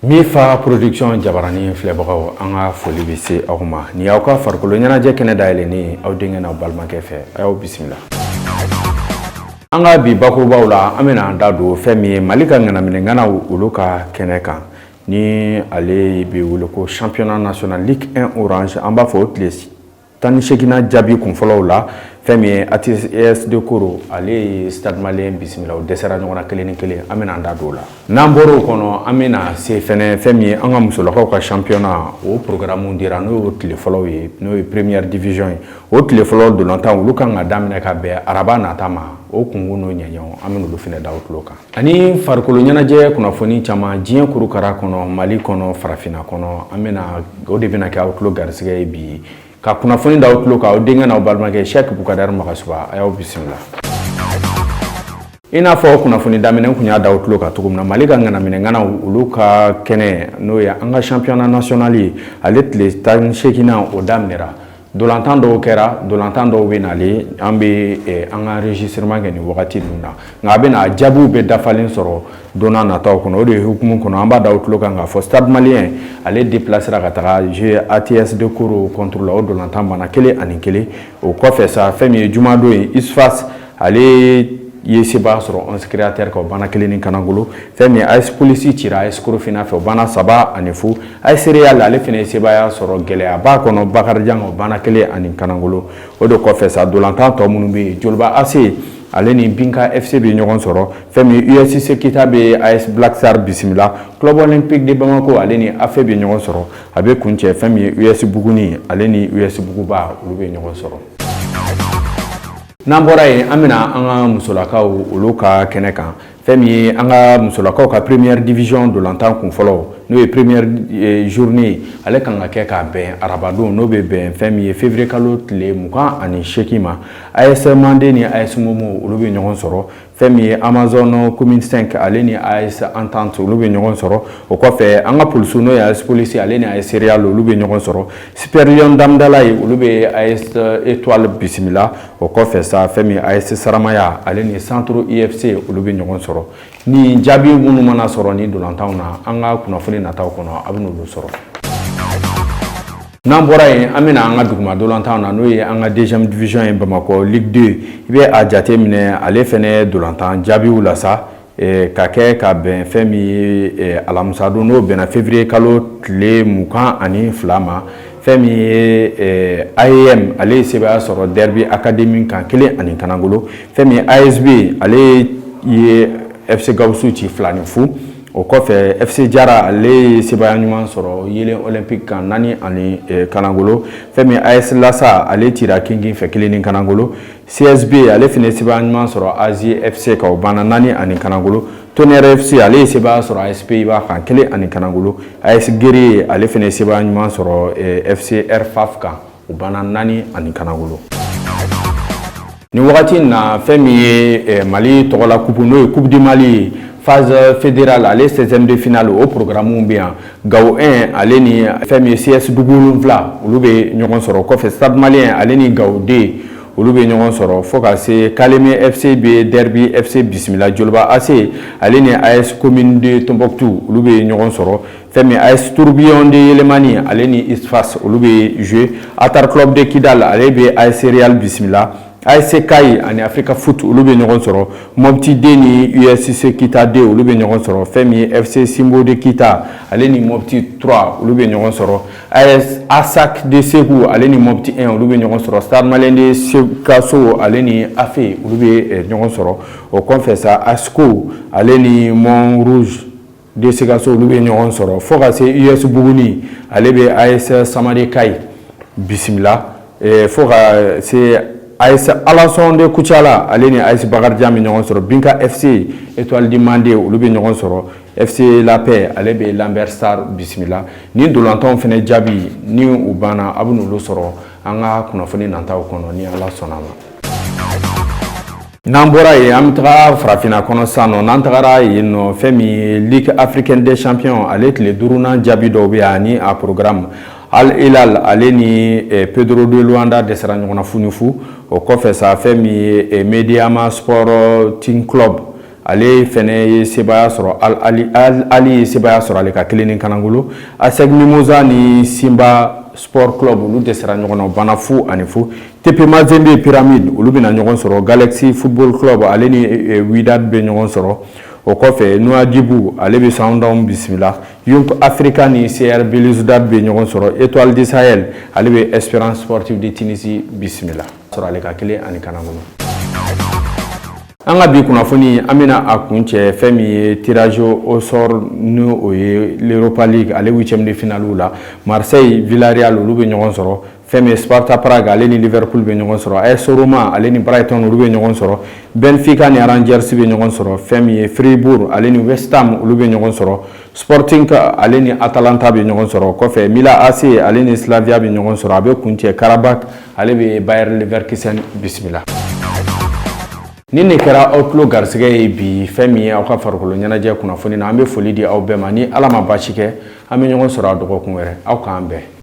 Mifa Production jabaranin filɛbagaw, an ka foli bɛ se aw ma. Nin y'aw ka farikolo ɲɛnajɛ kɛnɛ dayɛlɛnnen aw denkɛ n'aw balimakɛ fɛ. A y'aw bisimila. An ka bi bakurubaw la, an bɛna an da don fɛn min ye Mali ka ŋanaminɛŋanaw olu ka kɛnɛ kan, ni ale bɛ wele ko championnat national Ligue 1 Orange. An b'a fɔ o tile 18nan jaabi kunfɔlɔw la, fɛn min ye ATS de Koro, ale ye Stade Malien bisimila, o dɛsɛra ɲɔgɔn na 1-1. An bɛna an da don o la. N'an bɔra o kɔnɔ, an bɛna se fɛnɛ fɛn min ye an ka musolakaw ka championnat, o programme dira, n'o y'o tile fɔlɔw ye, n'o ye première division ye. O tile fɔlɔ dolantan, olu kan ka daminɛ ka bɛn araba nata ma. O kunkun n'o ɲɛɲɛw, an bɛna olu fɛnɛ da o tulo kan, ani farikolo ɲɛnajɛ kunnafoni caman diɲɛ kurukara kɔnɔ, Mali kɔnɔ, farafinna kɔnɔ. An bɛna o de bɛna kɛ aw tulo garisɛgɛ ye bi, ka kunnafoni da aw tulo kan. Aw denkɛ n'aw balimakɛ Sɛki Bukadari Magasuba, a y'aw bisimila. I n'a fɔ kunnafoni daminɛ kun y'a da aw tulo kan cogo min na, Mali ka ŋanaminɛŋanaw olu ka kɛnɛ, n'o ye an ka championnat national ye, ale tile 18nan o daminɛra. Dolantan dɔw kɛra, dolantan dɔw bɛ nalen. An bɛ an ka enregistrement kɛ nin wagati ninnu na, nka a bɛ na jaabiw bɛ dafalen sɔrɔ don n'a nataw kɔnɔ. O de ye hukumu kɔnɔ, an b'a da aw tulo kan k'a fɔ Stade Malien, ale déplacera ka taga jouer ATS de Koro contre la. O dolantan banna 1-1. O kɔfɛ sa, fɛn min ye jumadon ye, USFAS, ale ye sebaya sɔrɔ 11 Créateur kan, o banna 1-0. Fɛn min ye AS Police cira AS Korofina fɛ, o banna 3-0. AS Real, ale fana ye sebaya sɔrɔ gɛlɛyaba kɔnɔ Bakarijan, o banna 1-0. O de kɔfɛ sa, dolantan tɔ minnu bɛ yen, Joliba AC, ale ni Binka FC bɛ ɲɔgɔn sɔrɔ. Fɛn min USC Kita bɛ AS Black Star bisimila. Club Olympique de Bamako, ale ni AFE bɛ ɲɔgɔn sɔrɔ. A bɛ kuncɛ, fɛn min ye US Buguni, ale ni US Buguba, olu bɛ ɲɔgɔn sɔrɔ. N'an bɔra yen, an bɛna an ka musolakaw olu ka kɛnɛ kan. Fɛn min ye an ka musolakaw ka première division dolantan kun fɔlɔ, n'o ye première journée, ale kan ka kɛ k'a bɛn arabadon, n'o bɛ bɛn fɛn min ye février kalo tile 28 ma. AS Mande ni AS Momo, olu bɛ ɲɔgɔn sɔrɔ. Fɛn min ye Amazon Commune 5, ale ni AS Entente, olu bɛ ɲɔgɔn sɔrɔ. O kɔfɛ, an ka polisiw, n'o ye AS Police, ale ni AS Real, olu bɛ ɲɔgɔn sɔrɔ. Super Lion Damdala ye, olu bɛ AS Étoile bisimila. O kɔfɛ sa, fɛn min ye AS Saramaya, ale ni Centre IFC, olu bɛ ɲɔgɔn sɔrɔ. Ni jaabi minnu mana sɔrɔ ni dolantanw na, an ka kunnafoni nataw kɔnɔ, a bɛ n'olu sɔrɔ. N'an bɔra yen, an bɛna an ka duguma dolantan na, n'o ye an ka deuxième division ye, Bamakɔ Ligue 2. I bɛ a jate minɛ, ale fɛnɛ dolantan jaabiw la sa, ka kɛ ka bɛn fɛn min ye alamisadon, n'o bɛnna février kalo tile 22 ma. Fɛn min ye AEM, ale ye sebaya sɔrɔ Derby Academy kan 1-0. Fɛn min ye ASB, ale ye FC Gawusu ci 2-0. O kɔfɛ, FC Jara, ale ye sebaya ɲuman sɔrɔ Yelen Olympique kan 4-0. Fɛn min AS Lasa, ale cira Kinkin fɛ 1-0. CSB, ale fana ye sebaya ɲuman sɔrɔ Asie FC kan, o banna 4-0. Tonnerre FC, ale ye sebaya sɔrɔ AS Pays-Bas kan 1-0. AS Guerrier, ale fana ye sebaya ɲuman sɔrɔ FC Airfaf kan, o banna 4-0. Nin wagati in na, fɛn min ye Mali tɔgɔla coupe, n'o ye Coupe du Mali ye, phase fédérale, ale 16e de finale, o programme bɛ yan. Gawo 1, ale ni fɛn min ye CS Dugu 7, olu bɛ ɲɔgɔn sɔrɔ. Kɔfɛ, Stade Malien, ale ni Gawo 2, olu bɛ ɲɔgɔn sɔrɔ, fo ka se Kaleme FC bɛ Derby FC bisimila. Joliba AC, ale ni AS Commune de Tombouctou, olu bɛ ɲɔgɔn sɔrɔ. Fɛn min AS Tourbillon de Yelemani, ale ni USFAS, olu bɛ jouer. Atar Club de Kidal, ale bɛ AS Real bisimila. ASC Kayi ani Africa Foot, olu bɛ ɲɔgɔn sɔrɔ. Mopti D ni USC Kita D, olu bɛ ɲɔgɔn sɔrɔ. Fɛn min ye FC Simbo de Kita, ale ni Mopti 3, olu bɛ ɲɔgɔn sɔrɔ. AS ASAC de Segu, ale ni Mopti 1, olu bɛ ɲɔgɔn sɔrɔ. Stade Malien de Sikaso, ale ni AFE, olu bɛ ɲɔgɔn sɔrɔ. O kɔfɛ sa, ASCO, ale ni Mont Rouge de Sikaso, olu bɛ ɲɔgɔn sɔrɔ, fo ka se US Buguni, ale bɛ AS Samade Kayi bisimila, fo ka se AS Alassane de Kucala, ale ni AS Bakarijan bɛ ɲɔgɔn sɔrɔ. Binka FC, Étoile du Mande, olu bɛ ɲɔgɔn sɔrɔ. FC La Paix, ale bɛ Lambert Star bisimila. Ni dolantanw fana jaabi ni u banna, a bɛ n'olu sɔrɔ an ka kunnafoni nataw kɔnɔ, ni Ala sɔnna ma. N'an bɔra yen, an bɛ taga farafinna kɔnɔ sisan nɔ. N'an tagara yen nɔ, fɛn min ye Ligue africaine des champions, ale tile duurunan jaabi dɔw bɛ yan ani a programme. Al Hilal, ale ni Pedro de Luanda dɛsɛra ɲɔgɔn na 0-0. O kɔfɛ sa, fɛn min ye Medeama Sporting Club, Ale fɛnɛ ye sebaaya sɔrɔ, Al Ahly ye sebaaya sɔrɔ ale ka kelen ni kanangolo. ASEC Mimosa ni Simba Sport Club, olu dɛsɛra ɲɔgɔn na, o banna 0-0. TP Mazembe, Pyramide, olu bɛna ɲɔgɔn sɔrɔ. Galaxy Football Club, ale ni Wydad bɛ ɲɔgɔn sɔrɔ. O kɔfɛ, Nouadhibou, ale bɛ Sundowns bisimila. Young Africa ni CR Belouizdad bɛ ɲɔgɔn sɔrɔ. Étoile du Sahel, ale bɛ Espérance Sportive de Tunisie bisimila sɔrɔ ale ka kelen ani kanangolo. An ka bi kunnafoni, an bɛna a kun cɛ fɛn min ye tirage au sort, ni o ye l'Europa League ale huitième de finale la. Marseille, Villarreal, olu bɛ ɲɔgɔn sɔrɔ. Fɛn min ye Sparta Prague, ale ni Liverpool bɛ ɲɔgɔn sɔrɔ. AS Roma, ale ni Brighton, olu bɛ ɲɔgɔn sɔrɔ. Benfica ni Rangers bɛ ɲɔgɔn sɔrɔ. Fɛn min ye Fribourg, ale ni West Ham, olu bɛ ɲɔgɔn sɔrɔ. Sporting, ale ni Atalanta bɛ ɲɔgɔn sɔrɔ. Kɔfɛ, Milan AC, ale ni Slavia bɛ ɲɔgɔn sɔrɔ. A bɛ kuncɛ, Qarabag, ale bɛ Bayer Leverkusen bisimila. Ni nin kɛra aw tulo garisɛgɛ ye bi, fɛn min ye aw ka farikolo ɲɛnajɛ kunnafoni na, an bɛ foli di aw bɛɛ ma. Ni Ala ma baasi kɛ, an bɛ ɲɔgɔn sɔrɔ a dɔgɔkun wɛrɛ. Aw k'an bɛn.